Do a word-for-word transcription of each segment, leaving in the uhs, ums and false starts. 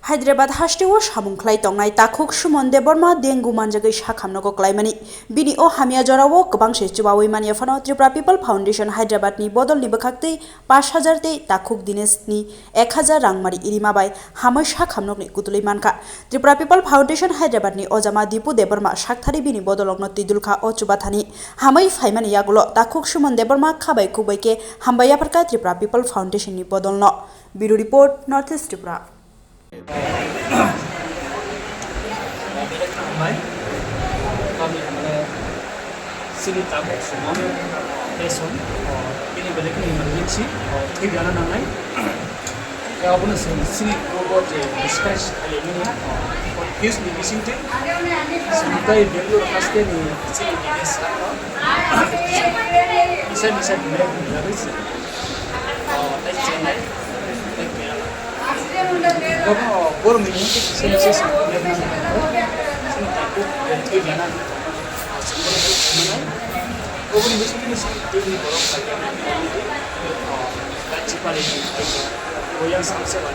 Hyderabad hasteo samung khlai tongnai takhuk Suman Debbarma dengue manjagwi sakhamnogo klaimani. Bini o hamya jorao kwbang se chubawi manya phano Tripura People Foundation Hyderabad ni bodol ni bwkhaktwi pash hajar tei takhuk Dinesh ni ek hajar rangmari irima bai hamwi sakhamnokni kutulwi mankha. Tripura People Foundation Hyderabad ni ojama Dipu Debbarma sakthari bini bodolokno twidulkha o chubathani. Hamwi phaimani yagulo takhuk Suman Debbarma khabai khukbai khe hambai yapharkha Tripura People Foundation ni bodolno. Bureau Report, North East Tripura. Hambai. Kami, mane, sini takhuk Suman, Jason, bini belai kheno emergency, thwi gana nangnai. Khe abono chwng sini group o je discuss khaimani, confuse ni bisingtwi, chwng tai Bangalore haste ni chini Dinesh sir no, misa misa belai kheno nugwi chwng, tai Chennai, tai Kerala. Obo borokni mungsa kisa kisa se, chini takhuk thwi gana. Oboni bisingtwi chini borok Kachipari, Royal Samsung,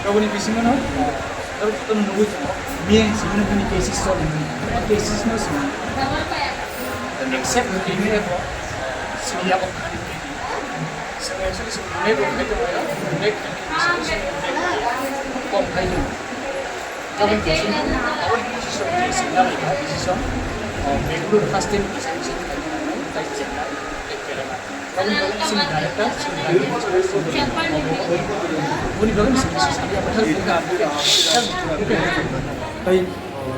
Oboni bisingo no, aro to nugwi tongo, miyang simi no bini cases choli, cases no simi. Except bini eko, simi yabo khani bini. Simi actually simi nek rok khai tongo, nek khai tongo, simi simi nek kom khai tongo. Aboni bisingo, aboni bisingo simi nalai kha, bisingo, Bangalore first time bisingo simi khai tongo, tai Chennai, tai Kerala. Tai, o,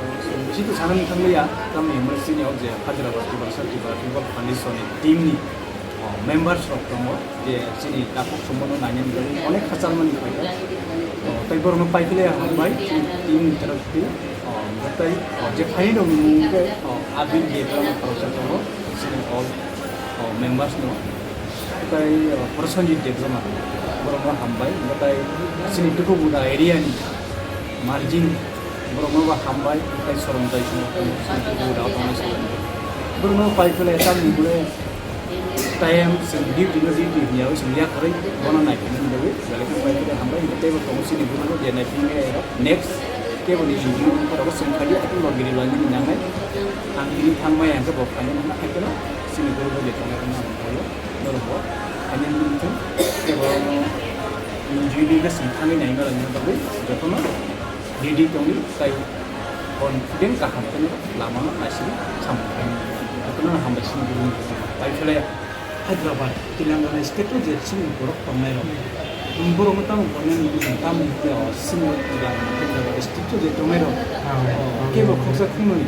bisi to sana nang thanglia, tamni hwnba chini o je Hyderabad Tiprasa Tripura People Foundation ni team ni, o, members rok tongo, je chini takhuk Suman no naina ni bagwi onek hachal mani phaikha. O, tai borok no pai khle hambai, chini team ni taraf twi, o, tai, o, je phaini rok ni mung khe, o, Abir je tamo khoroksa tongo, chini all, o, members no. Tai, o, Prosenjit Debbarma, borokno hambai, tai chini Tukubuda area ni Marjing, borokno bo hambai, tai Soronjai, chini Tukubuda o tongnai song. Borokno pai khle tamni bole time chwng duty no duty hwnyawi chwng yakarwi bono naikhe nini bagwi, belai khe pai khle hambai, tei bo tongo chini borokno je naikhe next kebo ni video ni borok chwng khaidi, akhe bo giri lagini nangnai. Ang tini thangmai ang khe bo khaina nang khe no chini borok bo je tongnai rok no ang khaio. Norok bo khaina nini thung, tei borok no N G O ni bwswng thangwi naima rok ni bagwi jotono ready tongwi tai confident kaham khe no lama no naisingwi samung khainai. Jotono hambai sini bini pai khlai Hyderabad, Telangana state o je chini borok tongnai rok, borok no tamo tongnai nini tamo sini Hyderabad state o je tongnai rok, kebo khoroksa khungnwi.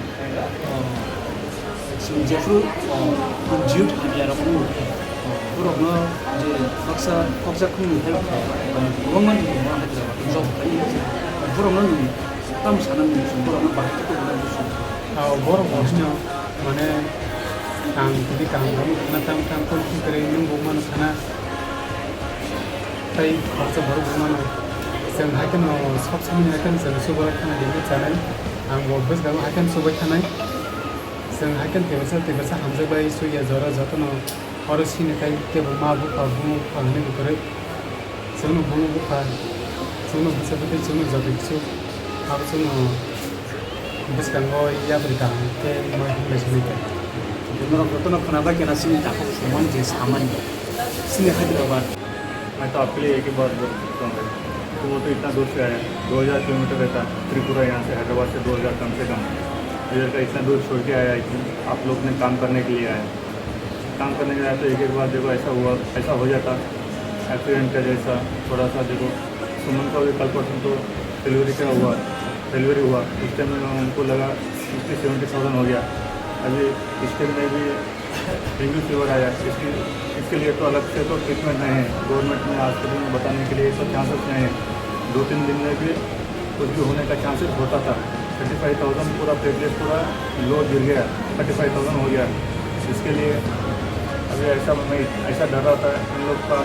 Chwng jephru, o, N G O hamya rok wngo, borokno je baksa khoroksa khungnwi hai, o, kwbangma ni tongo Hyderabad o job khai, borokno nwng tamo sana nini chwng borokno bahai khe tongna muchung. O, borok bo hino, mane, ang tini kaham kaham wngna tam tam phone phone kwrwi nwng bo mano sana. Tai khoroksa borok bo mano. Chwng hai kheno sob samani hai kheno chwng subarai khana dini chanai. Ang bo bwskango hai kheno subai thanai. Chwng hai kheno tebasa tebasa hamjak bai suya jora jotono oro sini tai tebo ma bupha bumo bupha hinwi kwrwi. Chwngno bumo bupha, chwngno bwsa bwtwi, chwngno joto kisu abo chwngno bwskango yapri kaham khe ma hinwi sinai kha. Norok jotono khwnabai khe na chini takhuk Suman je samani chini Hyderabad. मैं तो आपके लिए एक ही बात बोल सकता हूँ भाई, तो वो तो इतना दूर से आया, दो हज़ार किलोमीटर रहता त्रिपुरा, यहाँ से हैदराबाद से दो हज़ार कम से कम, इधर का इतना दूर छोड़ के आया है कि आप लोग ने काम करने के लिए आया, काम करने के लिए आया। तो एक एक बार देखो ऐसा हुआ, ऐसा हो जाता एक्सीडेंट का जैसा। थोड़ा सा देखो, सुमन को अभी कल परसों तो डिलीवरी का हुआ, डिलीवरी हुआ, उस टाइम में उनको लगा सिक्सटी सेवेंटी थाउजेंड हो गया। अभी इस टाइम में भी डेंगू फीवर आया, इसके, इसके लिए तो अलग से तो ट्रीटमेंट नहीं है। गवर्नमेंट में हॉस्पिटल में बताने के लिए तो चांसेस नहीं है। दो तीन दिन में भी कुछ भी होने का चांसेस होता था। थर्टी फ़ाइव थाउजेंड पूरा प्लेटलेट पूरा लो गिर गया, थर्टी फ़ाइव थाउजेंड हो गया। इसके लिए अभी ऐसा, मैं ऐसा डर रहा था, इन लोग का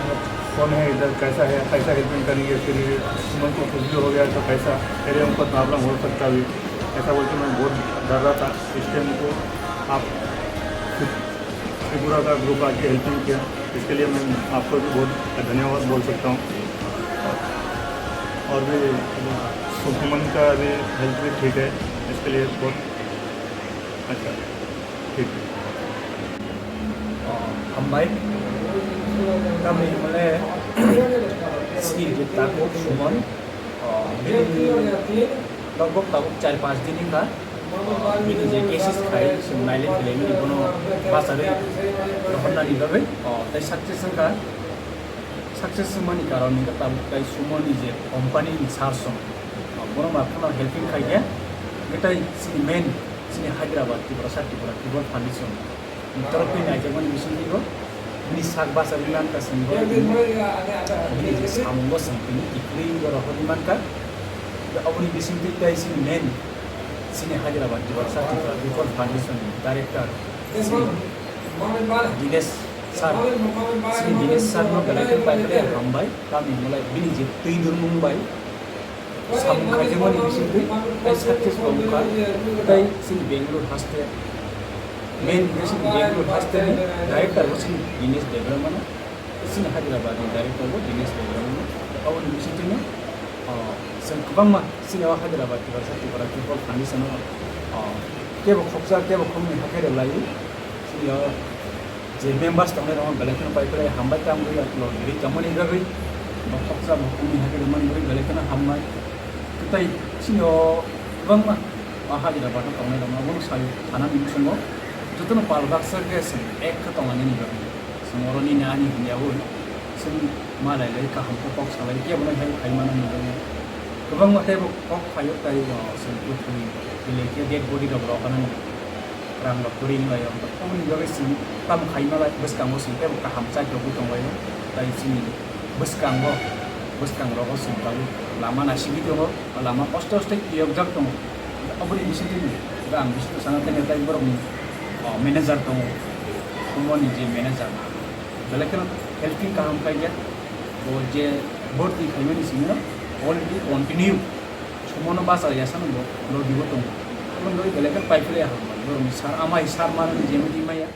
फोन है इधर, कैसा है, कैसा हेल्पिंग करेंगे, फिर उनको कुछ भी हो गया तो कैसा, फिर उनको प्रॉब्लम हो सकता अभी। ऐसा बोल के मैं बहुत डर रहा था। इस टाइम को आप त्रिपुरा का ग्रुप आके हेल्पिंग किया, इसके लिए मैं आपको भी बहुत धन्यवाद बोल सकता हूँ। और भी सुमन का भी हेल्थ भी ठीक है, इसके लिए बहुत अच्छा, ठीक है। Hambai. Tamni hwnle sini je tabuk Suman, ah, bini logbok tabuk char panch din wngkha. Ah, bini je cases khai, chwng nailai khlaimani bono bachari rohornani bagwi, ah, tei success wngkha. Success wngmani karon wngkha tabuk tei Suman ni je company ni sir song, ah, bono ma phano helping khai khe, tei chini main, chini Hyderabad Tiprasa Tripura People Foundation ni torok twi naijakmani bisingtwi bo bini sak bachari mankha chwng bo bini, bini je samungo chwng tini kiphilwi bo rohorwi mankha. Oboni bisingtwi tei chini main chini Hyderabad Tiprasa Tripura People Foundation ni director chini Dinesh sir, chini Dinesh sir no belai khe pai khe hambai, tamni hwnle bini je twi dormung bai samung khaijakmani bisingtwi tei success bo wngkha. Tei chini Bangalore haste, main hwnkhe chini Bangalore haste ni director bo chini Dinesh Debbarma no, chini Hyderabad ni director bo Dinesh Debbarma no. Aboni bisingtwi no, ah, chwng kwbangma chini o Hyderabad Tiprasa Tripura People Foundation o, ah, teibo khoksa teibo khoknwi hakhe rwlaiwi chini o je members tongnai rok belai kheno pai khlai hambai tamo ya lo giri tongmani bagwi, bo khoksa bo kumi hake rwmani bagwi belai kheno hambai. Tei chini o kwbangma o Hyderabad o tongnai rok no bono sai sana ni bisingo jotono pal baksa khe chwng ek khe tonglainani bagwi chwng oro nini ani hwnyaui chwng ma lai lai kaham khe kok salai kebono help khai mani bagwi kwbangma teibo kok phaio tei o chwng kwthwi belai khe dead body rok rw phanani. Rang rok kwrwi wng lai o. Aboni bagwi chwng tamo khai ma lai, bwskango chwng teibo kaham chai rwgwi tong lai o. Tai chini bwskango, bwskang rogo chwng tabuk lama naisingwi tongo, o lama kosto kosto phiyokjak tongo. Aboni bisingtwi ang bisingo sana tei tai borokni, o, manager tongo, Sumon ni je manager, belai kheno helping kaham khaijak. Bo je bhorti khaimani simi no already continue Sumono bachai ya sano bo logi bo tongo. Aboni bagwi belai kheno pai philai ya hambai. Borokni sir amai sir manani jemiti maya.